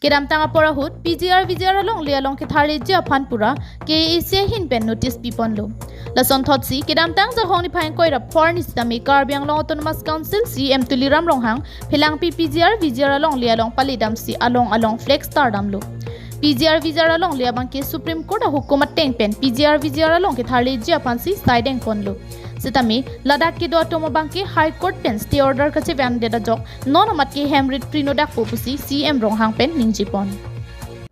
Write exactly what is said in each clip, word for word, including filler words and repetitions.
Kedamtang apor ahut P G R V G R alongle along ketharleji aphan pura K A A C ahin pen notice piponlo. Lasonthotsi kedamtang Jakhong niphai ingkoi ra phongo arni sitame Karbi Anglong Autonomous Council C E M Tuliram Ronghang Phelangpi P G R V G R alongle along paledamsi along along flex tardamlo. P G R V G R alongle abangke Supreme Court ahukum ateng pen P G R V G R along ketharleji aphansi saidengponlo. Sitame ladak kedo atum abangke High Court pen stay order kachevandet ajok non amat ke hem rit prino dakpo pusi C E M Ronghang pen ningjepon.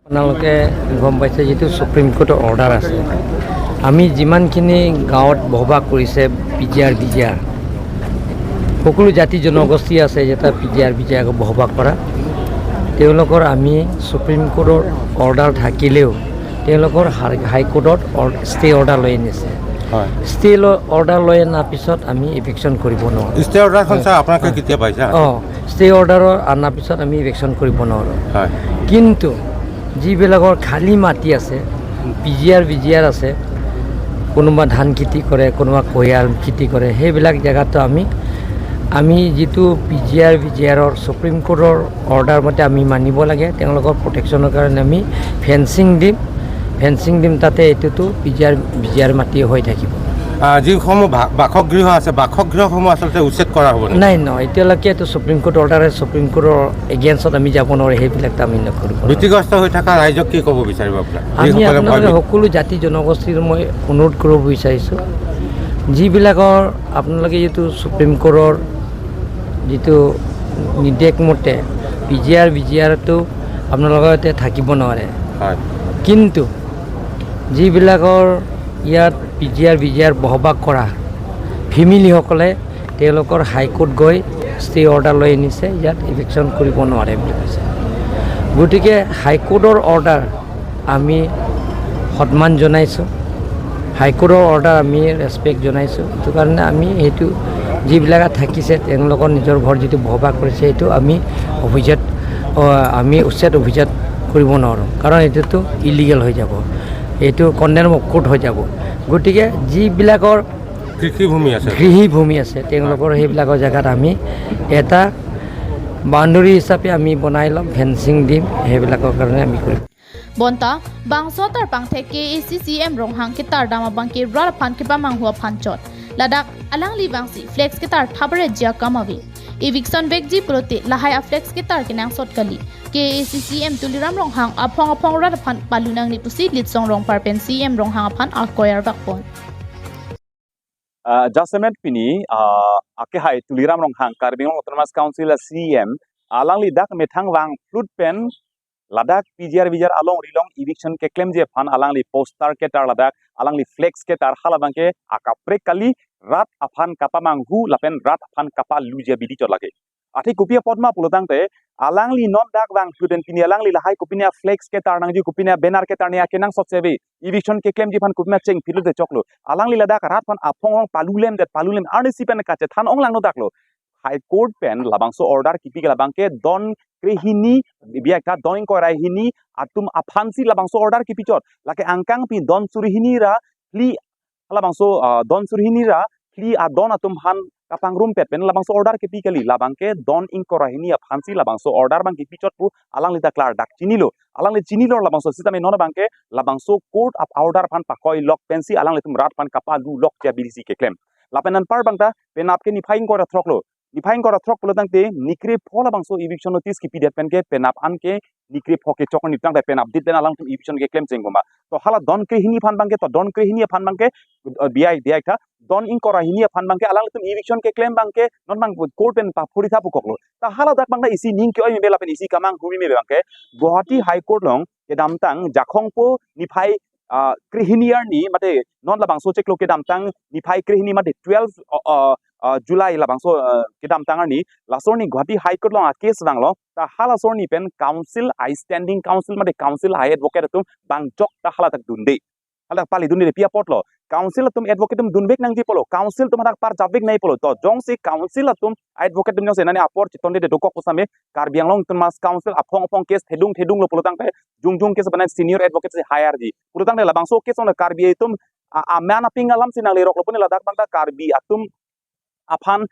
আপোনালোকে গম পাইছে যিটো ছুপ্ৰিম কোৰ্টৰ অৰ্ডাৰ আছে, আমি যিমানখিনি গাঁৱত বসবাস কৰিছে পি জি আৰ, বি জি আৰ, সকলো জাতি জনগোষ্ঠী আছে, যেটা পি জি আৰ, বি জি আৰ বসবাস কৰা, তেওঁলোকৰ আমি ছুপ্ৰিম কোৰ্টৰ অৰ্ডাৰ থাকিলেও তেওঁলোকৰ হাই-, হাই কোৰ্টত অৰ-, ষ্টে অৰ্ডাৰ লৈ আনিছে। হয়। ষ্টে ল-, অৰ্ডাৰ লৈ অনাৰ পিছত আমি ইভিকশ্যন কৰিব নোৱাৰোঁ। ষ্টে অৰ্ডাৰখন, হয়। ছাৰ, আপোনালোকে, হয়। কেতিয়া পাইছে? অ, ষ্টে অৰ্ডাৰৰ অনাৰ পিছত আমি ইভিকশ্যন কৰিব নোৱাৰোঁ। হয়। কিন্তু যিবিলাকৰ খালী মাটি আছে, পি জি আৰ, বি জি আৰ আছে, কোনোবা ধান খেতি কৰে, কোনোবা কুঁহিয়াৰ খেতি কৰে, সেইবিলাক জেগাতো আমি, আমি যিটো পি জি আৰ, বি জি আৰৰ ছুপ্ৰিম কোৰ্টৰ অৰ্ডাৰ মতে আমি মানিব লাগে। তেওঁলোকৰ প্ৰটেকশ্যনৰ কাৰণে আমি ফেন্সিং দিম, ফেন্সিং দিম, তাতে এইটোতো পি জি আৰ, বি জি আৰ মাটি হৈ থাকিব। আহ, যিসমূহ বা-, বাসগৃহ আছে, বাসগৃহসমূহ আচলতে উচ্ছেদ কৰা হ'ব নেকি? নাই, নহয়, এতিয়ালৈকে এইটো ছুপ্ৰিম কোৰ্ট অৰ্ডাৰ আছে, ছুপ্ৰিম কোৰ্টৰ এগেইনষ্টত আমি যাব নোৱাৰোঁ, সেইবিলাকতো আমি নকৰোঁ। ভীতিগ্ৰস্ত হৈ থকা ৰাইজক কি ক'ব বিচাৰিব আপোনালোকে? আমি যিসকলে ভয় আপোনালোকে ভীত- সকলো জাতি জনগোষ্ঠীৰ মই অনুৰোধ কৰিব বিচাৰিছোঁ, যিবিলাকৰ আপোনালোকে যিটো ছুপ্ৰিম কোৰ্টৰ যিটো নিৰ্দেশ মতে পি জি আৰ, বি জি আৰতো আপোনালোকৰ ইয়াতে থাকিব নোৱাৰে। হয়। কিন্তু যিবিলাকৰ ইয়াত পি জি আৰ, বি জি আৰ বসবাস কৰা ফেমিলিসকলে তেওঁলোকৰ হাইকোৰ্ট গৈ ষ্টে অৰ্ডাৰ লৈ আনিছে, ইয়াত ইভিকশ্যন কৰিব নোৱাৰে বুলি কৈছে। গতিকে হাইকোৰ্টৰ অৰ্ডাৰ আমি সন্মান জনাইছোঁ, হাইকোৰ্টৰ অৰ্ডাৰ আমি ৰেচপেক্ট জনাইছোঁ। সেইটো কাৰণে আমি সেইটো যিবিলাক থাকিছে, তেওঁলোকৰ নিজৰ ঘৰ যিটো বসবাস কৰিছে, সেইটো আমি অভিজাত, অ, আমি উচ্ছেদ অভিযান কৰিব নোৱাৰোঁ, কাৰণ এইটোতো ইলিগেল হৈ যাব, এইটো কণ্ডেম অফ কোৰ্ট হৈ যাব। গতিকে যিবিলাকৰ কৃষিভূমি আছে। কৃষিভূমি আছে, তেওঁলোকৰ সেইবিলাকৰ জেগাত আমি এটা বাউণ্ডেৰী হিচাপে আমি বনাই ল'ম, ফেন্সিং দিম, সেইবিলাকৰ কাৰণে আমি কৰিম। Bonta, bangso atarpangthek K A A C C E M Ronghang ketardam abangke rat aphan kepamanghu aphan chot. Ladak alangli vangsi flex ketar thapre jia kam ave. Eviction vekji pulote lahai a flex ketar kenangsot kali. K A A C C E M Tuliram Ronghang aphong aphong rat aphan palu nangne pusi Litsong Rongphar pen C E M Ronghang aphan akoi arvakpon. Ah, jasemet pini, ah, akehai Tuliram Ronghang, Karbi Anglong Autonomous Council a C E M, alangli dak methang vangphlut pen ladak P G R V G R alongri along eviction keklemji aphan alangli poster ketar, ladak alangli flex ketar, halabangke akaprek kali, rat aphan kapamanghu lapen rat aphan kapaluji abidi chot lake. Athe kopi apot ma pulotangte, alangli non dak vangphlut pen pini alangli lahai kopine a flex ketar nangji, kopine a banner ketar nangji akenangsot si ave, eviction keklemji aphan kopine a chengphlut te choklo. Alangli ladak rat aphan aphong aphong palulemdet, palulem arnisi pen kachethan ong langno daklo. High Court pen labangso order kipi ke labangke don krehini, biak ta don ingkoi ra hini atum aphansi labangso order kipi chot. Lake angkang pi don suri hini ra phli labangso, ah, don suri hini ra phli adon atum aphan kapangrumpet pen labangso order kipi kali, labangke don ingkoi ra hini aphansi labangso order abang kipi chot pu alangli ta klardak chinilo. Alangli chinilo labangso sitame non abangke labangso court of order aphan pakoi lok pensi alanglitum rat aphan kapalu lokji abidi si keklem. Lapen anpar abang ta penap ke niphai ingkoi ra throklo. Niphai ingkoi ra throk pulotangte nikre pho labangso eviction notice kipidet pen ke penap an ke nikre pho kechok ni tangte penap dit pen alangtum eviction keklem cheng koma. To hala don krehini aphan abangke, to don krehini aphan abangke, eh, biak, biak ta don ingkoi ra hini aphan abangke alangtum eviction keklem abangke non abang court pen paphuri tha pu koklo. Ta haladak abang ta isi ning ke-oi mebe lapen isi kamanghu mebe abangke Guwahati High Court along kedamtang Jakhong po niphai, ah, krehini arni, mate non labangso chiklo kedamtang niphai krehini mate twelve, ah, ah, ah, July labangso, ah, kedamtang arni, laso arni Guwahati High Court along a case vanglo, ta halaso arni pen council, a standing council mate council a advocate atum bang jok ta haladak dunde. Haladak pali dunde pi apotlo. Council atum advocate atum dunvek nangji pulo. Council atum hadak parjapvek nangji pulo. To jongsi council atum advocate atum jongsi nani apor chitonde dokok pusitame Karbi Anglong Autonomous Council aphong aphong case thedung thedunglo pulotangte jongjong case bang senior advocate si hire ji. Pulotangte labangso case ong Karbi atum a, a man aping alam si nangleroklo pune ladak abang ta Karbi atum aphan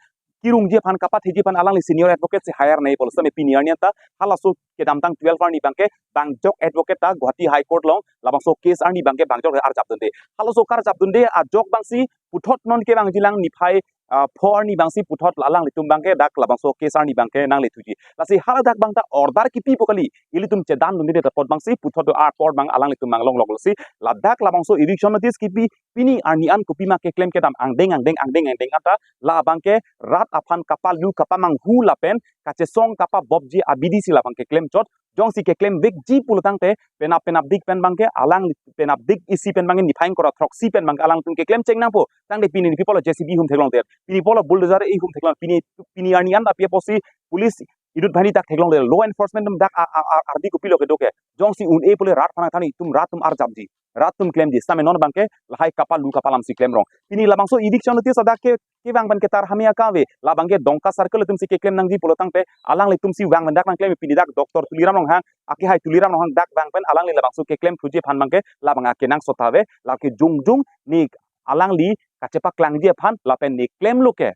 kirungji aphan, kapatheji aphan alangli senior advocate si hire nangji pulo sitame pini arni anta halaso kedamtang twelve arni abangke bangjok advocate ta Guwahati High Court along labangso case arni abangke bangjok arjapdunde. Halaso karjapdunde ajok abangsi puthot non kevangjilang niphai, ah, pho arni abangsi puthot alanglitum abangke dak labangso case arni abangke nanglethuji. Lasi haladak abang ta order kipipo kali, ilitum chedandunde apot abangsi puthot do apor abang alanglitum abang longloklo si ladak labangso eviction notice kipi pini arni an kopima keklem kedam angdeng angdeng angdeng angdeng anta labangke rat aphan kapalu kapamanghu lapen kachesong kapabopji abidi si labang keklemchot. Jongsi keklemvekji pulotangte penap penapdik pen abangke alang penapdik isi pen abangke niphai ingkoi ra throksi pen abangke alangtum keklem chengnangpo. Tangte pini nipi pulo J C B hum theklongdet, pini pulo bulldozer ihum theklong, pini pini arni an api apotsi police inut banghini dak theklongdet, law enforcement atum dak a- a- a- ardi kopilo kedo ke. Jongsi un-e pule rat aphan than itum rat atum arjapji, rat atum klemji, sitame non abangke lahai kapalu kapalam si klemrong. Pini labangso eviction notice adak ke kevang pen ketar hamya kave, labangke Dongka circle atum si keklem nangji pulotangte alanglitum si vang pen dak nangklem, pini dak Doctor Tuliram Ronghang, akehai Tuliram Ronghang dak vang pen alangli labangso keklem thuji aphan abangke labang akenangsot ave. Lake jongjong ne alangli kachepaklangji aphan lapen ne klemlo ke,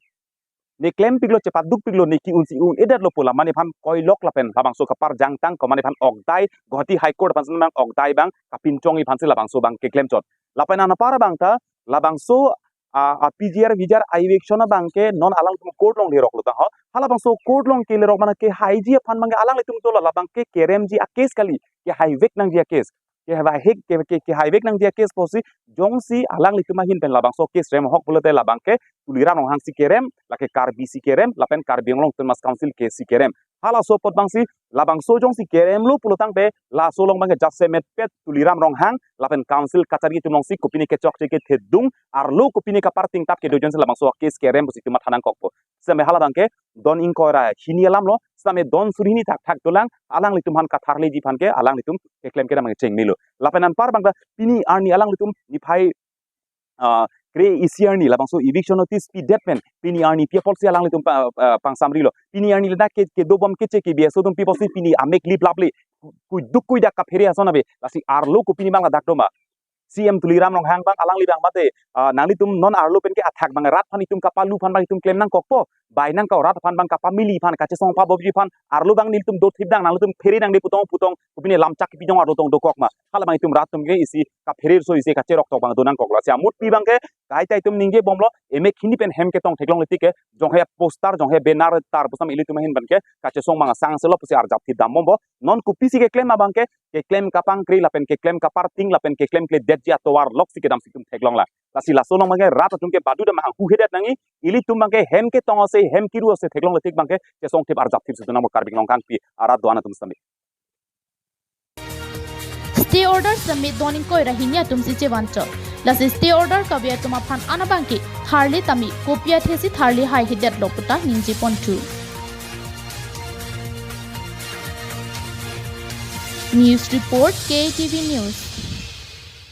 ne klempiklo, chepadukpiklo, ne ki-un si un-edetlo pu alam mane aphan koilok lapen labangso kaparjang tang ko mane aphan okdai Guwahati High Court aphan si abang okdai abang kapinchongji aphan si labangso abang keklemchot. Lapen anpar abang ta labangso a, a, P G R, V G R eviction abangke non alangtum court along leroklo tangho. Halabangso court along kelerok mane kehaiji aphan abangke alanglitum dolo, labangke keremji a-case kali, kehaivek nangji a-case. Kehaivek ke, ke, kehaivek nangji a-case pusi jongsi alanglitum ahin pen labangso case rem ahok pulote labangke Tuliram Ronghang si kerem, lake Karbi si kerem, lapen Karbi Anglong Autonomous Council ke si kerem. Halaso apot abangsi labangso jongsi keremlo pulotangte laso along abangke jasemetpet Tuliram Ronghang lapen council kachari atum alongsi kopine kechokche kethedung, arlo kopine kaparting tap kedo ajoinesi labangso case kerem pusi itum matha nangkokpo. Sitame hala abangke don ingkoi ra hini alamlo, sitame don suri hini thakthak dolang, alanglitum aphan katharliji aphan ke alanglitum keklem kedam abang chengmelo. Lapen anpar abang ta pini arni alanglitum niphai ah, kre-isi arni labangso eviction notice pidet pen pini arni pi apotsi alanglitum pa, ah, pangsamrilo. Pini arni ladak ke, kedobom keche ke B S O atum pi apotsi pini amek liplaple, kuiduk kuidak kaphere ason ave. Lasi arlo kopine abang ladak doma? C M Tuliram Ronghang abang alangli abang mate, ah, nanglitum non arlo pen ke athak abang rat aphan itum kapalu aphan abang itum klem nangkokpo. Bai nangkok, rat aphan abang kapamili aphan, kachesong pabopji aphan arlo abang nelitum dothip dang, nanglitum phere nangde putong putong, kopine lamchak kipidong arlo tong dokok ma? Hala abang itum rat atum ke isi kaphere so isi kacheroktok abang do nangkoklo. Si amut pi abangke kaita itum ningjebomlo, emek hini pen hem ketong theklongle tik ke, jonghe poster, jonghe banner tar pusitame ilitum ahin abangke kachesong abang sang selo pusi arjapthip dambompo. Non kopisi keklem abangke, keklem kapangkri lapen keklem kaparting lapen keklem kledetji atovar lok si kedam si itum theklonglang. Lasi laso along abangke rat atum ke badu dam anghuhedet nangji, ilitum abangke hem ketong ase, hem kiru ase theklongle tik abangke chesongthip arjapthip si itum nangpo Karbi Anglong kangpi arat do-an atum sitame. Stay order sitame don ingkoi ra hini atum si chevanchot. Lasi stay order kave atum aphan an abangke tharle tame kopi athe si tharle haihedetlo puta ningjeponthu. News report, K T V News.